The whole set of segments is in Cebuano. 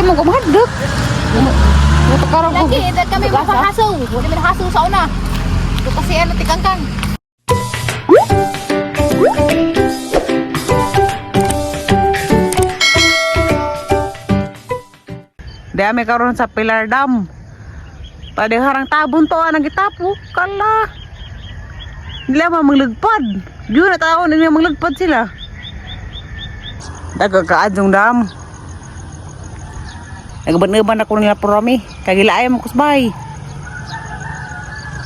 Di mo gumahadlok. Matukarang ko. Lagi, dahil kami mapahasaw. Wala may nahasaw sa una. Ito kasi ano, tikangkang. Di ami karon sa Pilar Dam. Pwede harang tabon to ang gitapo. Kala. Nila man maglagpad. Yun na tao nila maglagpad sila. Daga kaadjong dam. Nagban-uban ako nila promi. Kagila ay mo kusbay.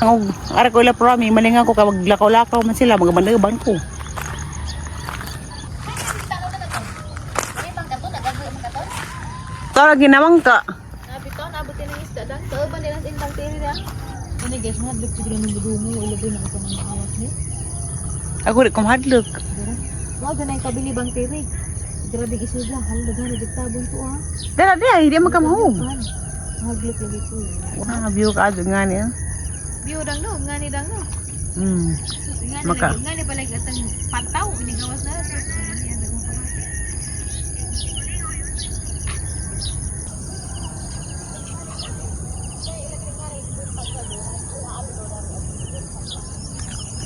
Ang ara ko ila promi malingan ko kay maglakaw-lakaw man sila magaban-uban ko. Tara ginamang ka. Nabito, nabuti ng isda dang. Kauban nila sa intang tiri dang. Ano guys, mahadlok siguro ng budungo. Ilabi na ito ng maawat ni. Ako di ko mahadlok. Wag na yung kabili bang tiri. Grabe isudla. Hala, daghan na tabon to ah. Dara di ay di man ka mahog. Mahadlok lagi ko. Wah, view ka adyo nga niya. Biyo dang no, ngani dang no. Ngani Maka. lagi, ngani pala atang pantaw inigawas na. So, ngani ang daghang pamati.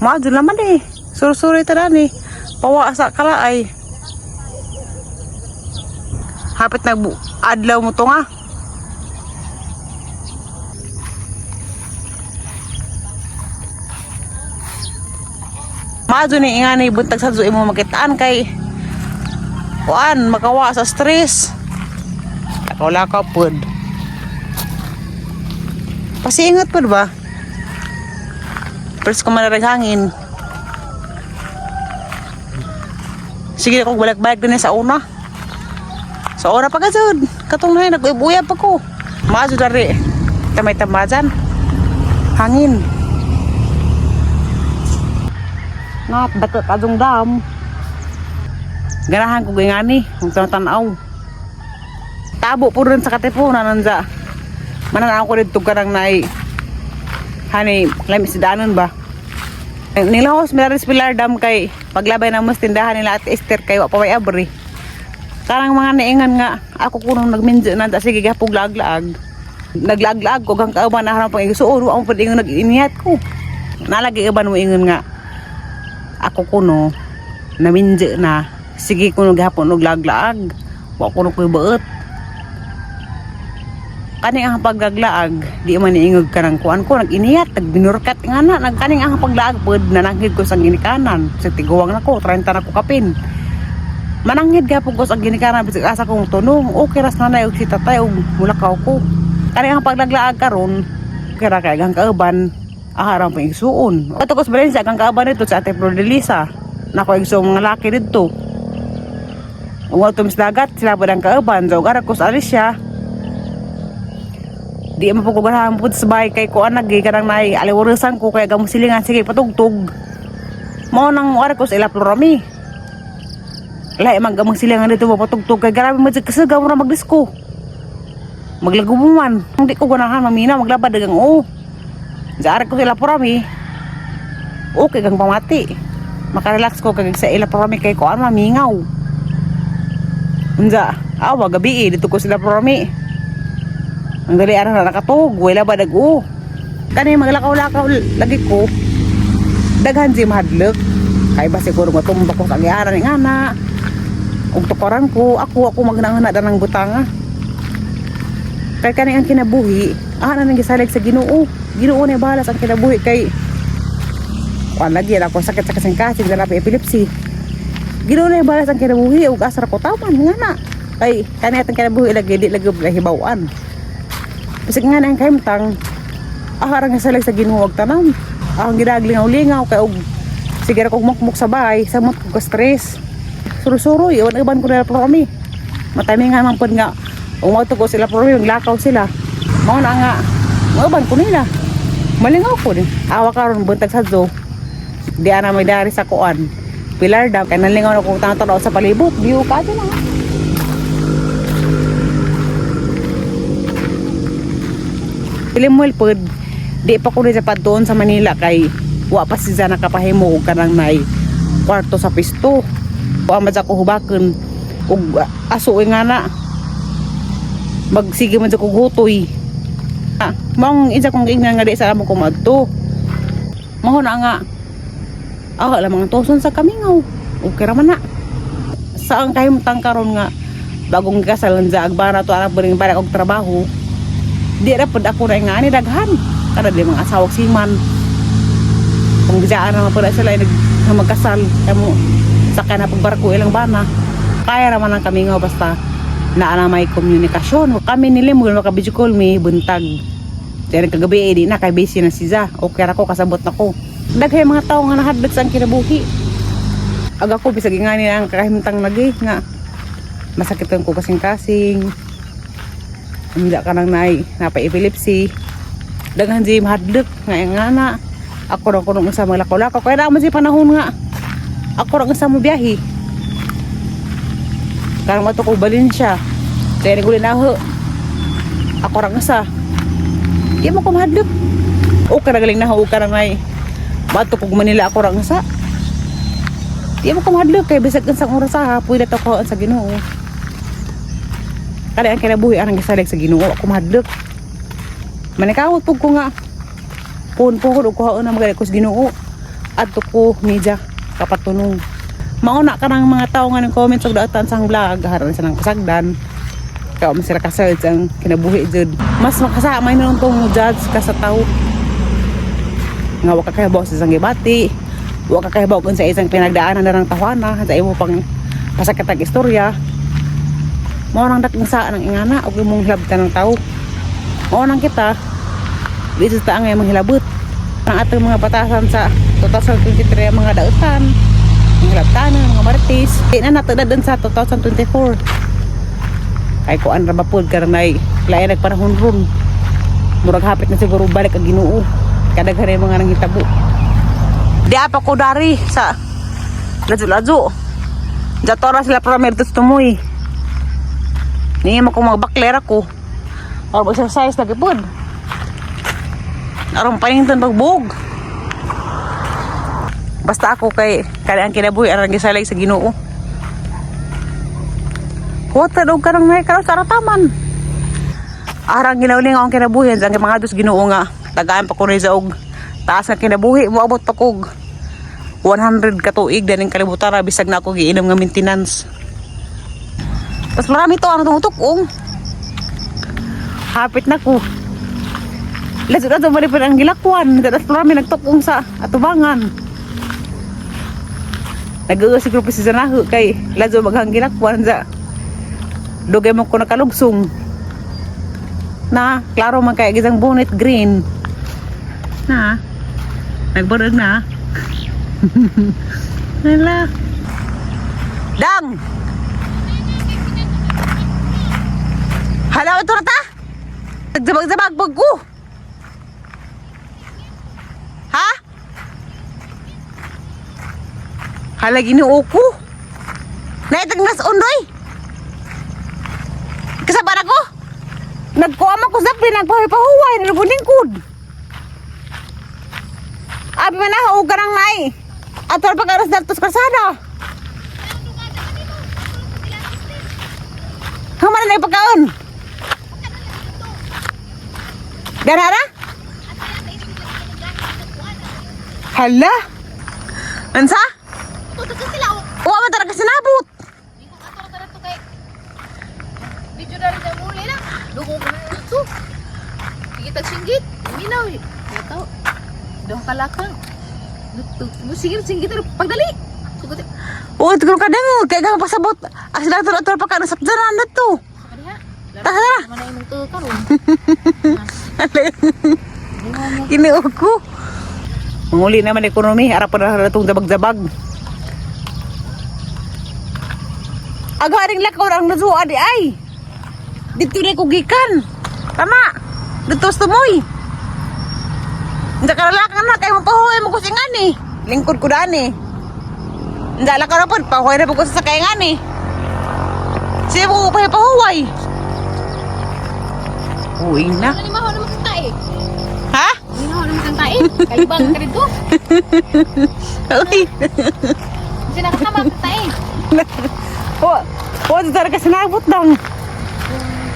Maadyo naman eh. Suri-suri tara ni. Pawa sa kalaay. Hapit na adlaw mo to nga. Maadyo ni nga ni buntag sa zoo imo makitaan kay kuan makawa sa stress. Lakaw-lakaw pod. Pasiingat pod ba? Pers ko manarag hangin. Sige ako balik-balik din sa una. Sa una pa kasud. Katong na nag-uyab pa ko. Maadyo dari. Tamay tamajan. Hangin. Nga, dako kadong dam. Ganahan ko gingani, kung tanaw. Tabo po rin sa Katipunan nanza. Mananaw ko dito karang naay hani lami si danon ba nilahos Milares Pilar Dam kay paglabay ng mas tindahan nila at Esther kay wa pa may abri karang mga niingan nga ako kunong nagminjo na ta sige gapog laag-laag naglaag-laag ko gang kauban na harang pang igsuon wa mo pud ingon nag-iniyat ko nalagi uban mo ingon nga ako kuno naminjo na sige kuno gihapon og laag-laag wa kuno koy buot kaning ang paglaglaag di man niingog ka ng kuan ko nag-iniyat nagbinurkat nga na nagkaning ang paglaag pod nananghid ko sa ginikanan sa tiguang nako 30 na ko kapin mananghid gapon ko sa ginikanan bisag asa kong tunong okay ras nanay og si tatay og mulakaw ko kaning ang paglaglaag karon kira kay ang kauban aharang pang igsuon ato ko sa Valencia ang kauban dito sa Ate Flordelisa nako igsuon mga laki didto ug ato mis dagat sila pa ang kauban so ara ko sa Alicia. Di mo po ko ganahan po sa bahay kay kuan nagi kanang nay aliwarasan ko kaya gamo silingan sige patugtog. Mao nang ara ko sa ila plurami. Lahi man gamang silingan dito mo patugtog kay grabe mo jud kasi gamo ra magdisko. Maglagubo man. Hindi ko ganahan mamina maglabad dagang oo. Sa ara ko sa ila plurami. Okay gang pamati. Makarelax ko kay sa ila plurami kay kuan mamingaw. Unsa, awa gabi eh, dito ko sila plurami. Ang dali ara na nakatug, wala ba nag-u. Kani maglakaw-lakaw lagi ko. Daghan si mahadlok. Kay ba siguro nga tumbak ko sa agiaran ni ngana. Ug tukoran ko, ako ako magnangana danang butanga. Kay kani ang kinabuhi, ana nang gisalig sa Ginoo. Ginoo na bahala sa kinabuhi kay kuan lagi ako sakit sa kasing-kasing sa labi epilepsy. Ginoo na bahala sa kinabuhi ug asar ko taman ngana. Kay kani atong kinabuhi lagi di lagi hibaw-an. Bisag nga na ang kahimtang, aharang nga salag sa Ginoo og tanan. Ang ginaglingaw-lingaw kay og sige ra kog mukmuk sa bahay, samot ko ka stress. Suro-suro, iwan iban ko nila kami. Matami nga man pod nga umato ko sila pero lakaw sila. Mao na nga, mauban ko nila. Malingaw ko din. Awa karon buntag sa zoo. Di ana may dari sa kuan. Pilar Dam kay nalingaw na ko tanaw sa palibot. View ka na nga. Pilimuel pod di pa ko ni sa doon sa Manila kay wa pa siya nakapahimo og kanang nay kwarto sa pisto. Wa man sa ko hubaken og aso nga na. Magsige man sa kong hutoy. Ah, maong isa kong ingnan nga di sa amo ko maadto. Mao na nga. Ah, alam mga tuson sa kamingaw. Okay ra man na. Saan kahimtang karon nga bagong kasal sa agbana to arap baring para og trabaho. Di ra pud ako na nga ani daghan. Kada di mga asawag siman. Kung bisaan naman pala sila ay nag nga magkasal kamo saka na pagbarko ilang bana. Kaya raman ang kamingaw basta naa na may komunikasyon. Kami ni Lim, maka video call mi buntag. Kaya kagabi eh, di na kay busy na siya. Okay ra ko kasabot na ko. Daghay mga tao nga nahadlok sa ang kinabuhi. Aga ko bisag nga ni ang kahimtang lagi nga masakit ang ko kasing-kasing. Hindi ka nang nay napa-epilepsy. Daghan di mahadlok nga nga na. Ako ra kuno sa mga lakaw-lakaw kaya na man si panahon nga. Ako ra sa mo biyahe. Karong ato ko balin siya. Kaya naguli na ho. Ako ra sa. Di mo ko mahadlok. O ka galing na ho ka na ngay. Bato kog Manila ako ra sa. Di mo ko mahadlok kay bisag unsang oras ha, pwede to ko sa Ginoo. Kada ang kinabuhi ang gisalig sa Ginoo ako mahadlok. Manikawot pug ko nga. Pun po ko kuhaon na magaling ko sa Ginoo. Adto ko media kapatunong. Mauna ka ng mga tao nga ng comments og daotan sang vlog, haron sa nang kasagdan. Kaya man sila kasal ang kinabuhi jud. Mas makasama na tong judge ka sa tao. Nga wa ka kahibaw sa isang gibati, wa ka kahibaw kung sa isang pinagdaanan na ng tawana, sa imo pang pasakatag istorya. Mao nang dakong sa ng ingana og imong hilabtan ng tao. Mao nang kita dito sa ang imong hilabot. Ang atong mga batasan sa 2023 ang mga dautan, mga hilabtanan, mga marites. Di na nato na dun sa 2024. Kay kuan ra ba pod karon ay lain nagpanahon ron. Murag hapit na siguro balik ang Ginoo. Kadaghan na yung mga nanghitabo. Di apa ko dari sa ladyo-ladyo. Jatora sila promertos tumoy. Niya mo kung magbakler ako. Or exercise lagi pod. Aron panington pagbog. Basta ako kay kaya ang kinabuhi aron gisalig sa Ginoo. Huwag og karang may karon sa rataman. Arang ginauling akong kinabuhi ang mga dos Ginoo nga tagaan pa ko ni sa og taas nga kinabuhi moabot pa kog 100 ka tuig daning kalibutan ra bisag na ako giinom nga maintenance. Pas marami to ano tong utok-ong. Hapit na ko. Lasod ato malipad ang gilakwan. Dadas marami nagtukong sa atubangan. Nag-uus siguro pa si Zanaho kay Lazo maghang gilakwan sa dugay mo ko nakalugsong. Na, klaro man kay gisang bonnet green. Na, nagbarag na. Hala. Dang! Hala, ito na ta! Nagsabag-sabag pag ko! Ha? Hala, ginoo ko. Naitag nas ondoy. Kasabar ako. Nagkuha man ko sa pinagpahuway, nalubong lingkod. Abi man na, huwag ka nang nai. Ato pa karas datos kalsada. Haman na pagkaon. Darara? Hala? Ansa? Tutok sila oh. Wa man talaga sinabot. Di ko ato ra to kay. Video na rin na muli na. Dugo ko na ito. Sige tag singgit. Minaw. Yato. Dong kalakang. Sige singgit pagdali. Sugot. Uy, tigro ka dango. Kaya ka pasabot. As lang ato pa ka nasabdanan na to. Kadiha. Tara. Mana imong tuo karon. Ginoo ko. Manguli naman ekonomi, ara pa na itong zabag-zabag. Agaring lakaw ang nasuwa di ay. Dito na ko gikan. Tama. Dito sa tumoy. Hindi ka nalakan na, kaya mapahuwi mo ko singan eh. Lingkod ko daan eh. Hindi ka na po, pahuwi na po ko sa sakayangan eh. Siya mo ko pahuway. Uy na. Ano ni maho naman kang tae? Ha? Ni maho naman kang tae. Kalibang ka dito. Uy. Kasi nakatama kang tae. Po, po, talaga sinabot lang.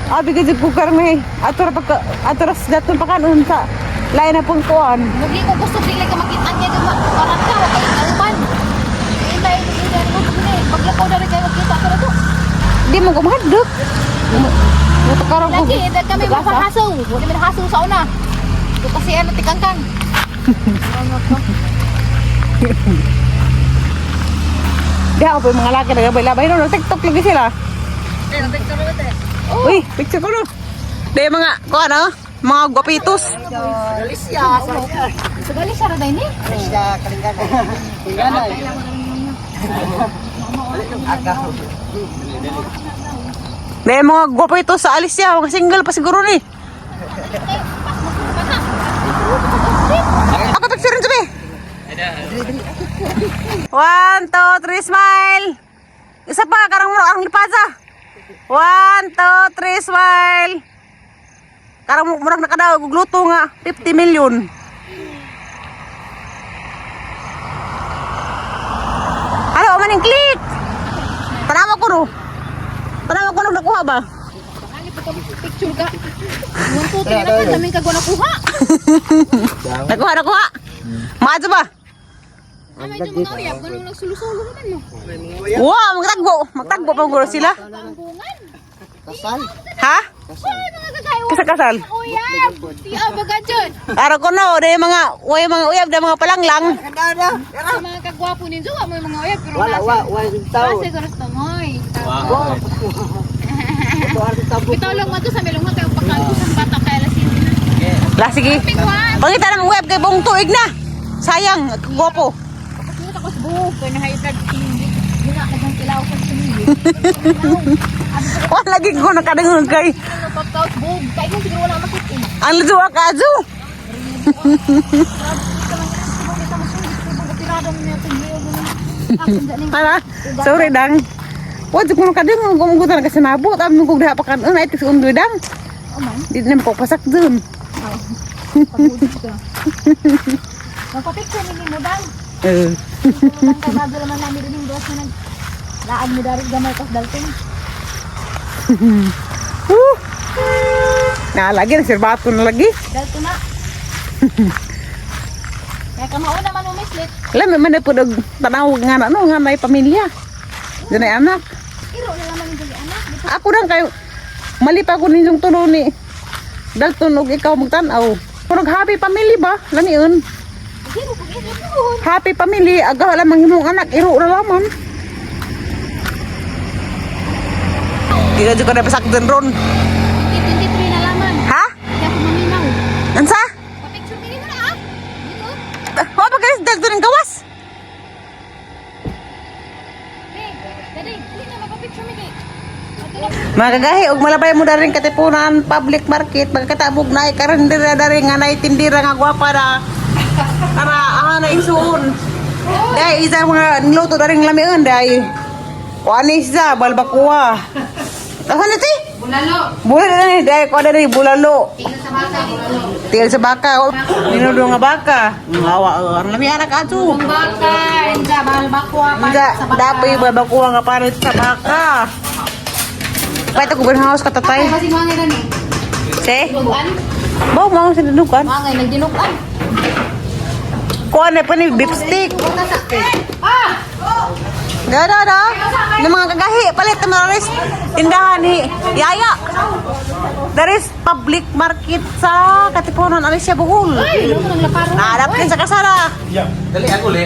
Abi gid ko karne. Ato ra pagka ato ra sa daton pakanon sa lain na pong kuan. Mugi ko gusto dili ka makita niya kay parang ka wa kay kauban. Hintay ko ko ko paglakaw diri kay makita ka to. Di mo ko mahadlok. Mutakaran ko. Lagi dahil kami mapahasaw. Wala man hasaw sa una. Ito kasi ano tikangkang. Di ako pa yung mga laki nagabay-labay no, TikTok lagi sila. Oh. Uy, picture ko no. Di mga kuan ano, mga guwapitos. Sugali siya ra ni. Di mga guwapitos sa Alicia, mga single pa siguro ni. Ako picture rin sabi. One, two, three, smile. Isa pa, karang mo, ang lipaza. One, two, three, smile. Karang murag nakadaw, gugluto nga, 50 million. Ano, maning click. Tanawa ko no. Tanawa ko no, nakuha ba? Ano pa kami picture ka? 1 2 3 na ka namin kag nakuha. Nakuha, nakuha. Maadto ba? Ano medyo mga uyab ganun nagsulo-sulo naman mo. Wow, magtagbo. Magtagbo pa guro sila. Pambungan. Ha? Uy, mga kagayo. Kasal-kasal. Uyab. Ti abaga dyan. Araw ko no, dahil mga, way mga uyab, dahil mga palanglang. Sa mga kagwapo ninyo, wa mo yung mga uyab pero Wala, nasa- wa, wa, tao. Nasa ko rin moy. Bitaw lang man to sa milungan kayo pagkain sa bata kay alas 7 na. La, sige. Pingwan. Pangita ng uyab kay buong tuig na. Sayang, gwapo. Pagkakita ko sa buhok kay na high blood hindi. Gina ka dyan kilaw sa sinili. Wala lagi ko nakadungog kay. Ano pagkaos buhok kay mo siguro wala makita. Ang luwa ka, Azu. Para, sorry dang. Wa jud ko nakadungog kung gutan kasi nabot am kung diha pa kan ay tis undoy dang. Di na ko pasak dun. Magpa-picture ni mo dang. Eh. Ang kabado naman namin rin yung dos na nag laag mo dari gamay tas dalting. Woo. Na lagi na sirbato na lagi. Dalto na. Kaya kamauna man umislit. Alam man na pud og tanaw nga na no nga may pamilya. Dunay anak. Iro na naman yung anak. Ako lang kayo mali pa ko ninyong tulo ni Dalton og ikaw magtan-aw. Pero happy family ba? Lamiun. Hindi mo pag iro. Happy family aga lamang imong anak iro ra laman. Di ka jud ka na pasakdan ron. 2023 na laman. Ha? Hindi ako maminaw. Ansa? Pa-picture nini mo na ah. Dito. Wa pa guys Dalton ang gawas. Hey, dali, dali na magpa-picture mi kay. Mga kagahi, og malabay mo daring Katipunan public market, magkatabog na karindira dari nga nay tindira nga gwapa na. Para aha na isuon. Dahil isa mga niluto daring lamion dahil. Kuani siya balbakuha. Asa na ti? Bulalo. Bulalo na ni dahil kuha dari bulalo. Tingnan sa bata, bulalo. Tiil sa baka, oh, ninudo nga baka. Ngawa, ang lami anak ato. Baka, inda, balbakwa, Hindi, dapat balbakuha nga parit sa baka. Pwede ko house katatay. Kasi mga nga ni. Se? Dinuguan? Bawo mo sa dinugan. Mga nga, nagdinuguan. Kuha na pa ni beef stick. Ah! Da da da. Ng mga kagahi palit na res tindahan ni Yaya. There is public market sa Katipunan, Alicia, Bohol. Ay, ano nang laparo? Naadap din sa kasara. Dali ako le.